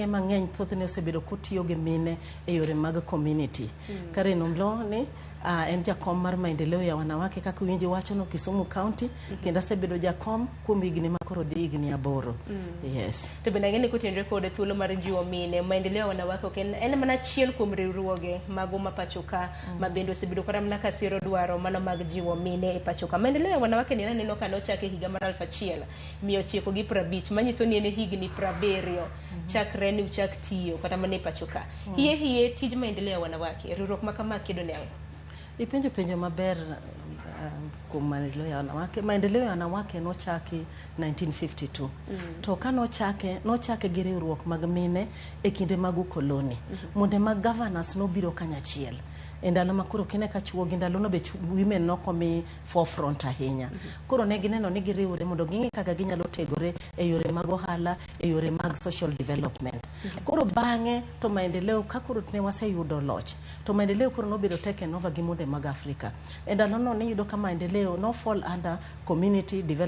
Mang'eny thothne osebedo kotiyo gi mine e yore mag community. Karen Omlo ni en jakom mar Maendeleo ya Wanawake kaka uwinji wachono Kisumu County kendo asebedo jakom kuom higni ma koro dhi higni 8. Yes. To bende ang'e ni kotenore kod thuolo mar jiwo mine, Maendeleo ya Wanawake ok en, en mana achiel kuom riwruoge mago ma pacho ka ma bende osebedo kata mana ka siro dwaro mano mag jiwo mine e pacho ka. Maendeleo ya Wanawake ni aneno ka nochake e higa mar 1950, manyiso ni en e higni 70 chakre ni uchak tiyo kata mana e pacho ka. Hie hie tij Maendeleo ya Wanawake, riwruok ma kama kedo ne ang'o? Ipenjo penjo maber kuom Maendeleo ya Wanawake. Maendeleo ya Wanawake nochaki 1952. To ka nochake, nochake gi riwruok mag mine e kinde mag ukoloni. Monde mag governors nobiro kanyachiel. E ndalo ma koro kine ka chuo gi ndalono be women nokomi forefront ahinya. Koro ne gineno ni giriwre mondo ging'e kaka ginyalo tegore e yore mag ohala, e yore mag social development. Koro bang'e to Maendeleo ka koro ne waseyudo loch, to Maendeleo koro nobedo taken over gi monde mag Afrika. E ndalono niyudo ka Maendeleo no fall under community development.